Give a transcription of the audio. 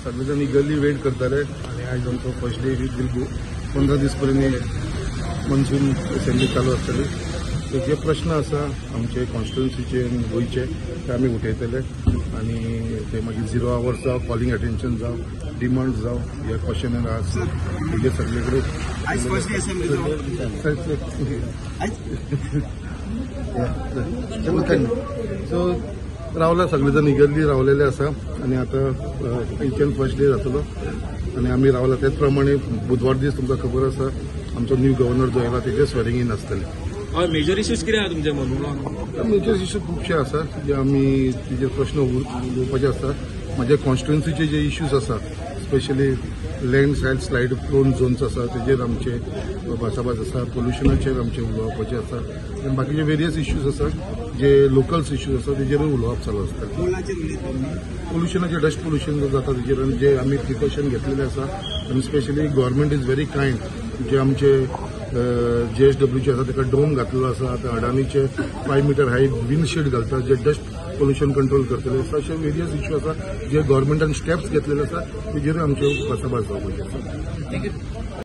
सगळे जाण eagerly weight करताले आनी आयज आमचो फर्स्ट डे will go. 15 दीस पर्यंत मॉन्सून असेंब्ली चालू आसतली. सो जे प्रश्न आसा आमचे कॉन्स्टिट्युन्सीचे आनी गोंयचे ते आमी उठयतले आनी ते मागीर झिरो आवर्स जावं, कॉलिंग अटेन्शन जावं, डिमांड जावं, हे क्वेश्चन आज हेजे सगळे कडेन. आयज फर्स्ट डे असेंब्लीचो. सो रावला सगळे जाण इगरली रावलेले आसा आनी आतां आयच्यान फर्स्ट डे जातलो आनी आमी रावला. तेच प्रमाणे बुधवार दीस तुमकां खबर आसा आमचो न्यू गव्हर्नर जो येयला तेजे स्वेरिंग इन आसतलें. हय, मेजर इश्यूज कितें आहा तुमचे मदूं? मेजर इश्यू खुबशे आसा जे आमी तेजेर प्रश्न उलोवपाचे आसा. म्हाज्या कॉन्स्टिट्युन्सीचे जे इश्यूज आसा, specially land slide prone zones आसा, तेजेर आमचे भासाभास आसा. पोल्युशनाचेर आमचें उलोवपाचें आसा आनी बाकीचे वेरियस इश्यूज आसा जे लोकल्स इश्यूज आसा तेजेरूय उलोवप चालू आसता. पोल्युशनाचे, डस्ट पोल्युशन जो जाता तेजेर आनी जे आमी प्रिकॉशन घेतलेले आसा आनी specially government is very kind, जे आमचे जेएसडब्ल्यूचे आसा ताका डोम घातलेलो आसा. आतां अडानीचे 5 मिटर हाय विंडशील्ड घालता जे डस्ट पोल्युशन कंट्रोल करतले. अशे वेरियस इश्यू आसा जे गव्हर्मेंटान स्टेप्स घेतलेले आसा तेजेरूय आमच्यो भासाभास जावपाची आसा.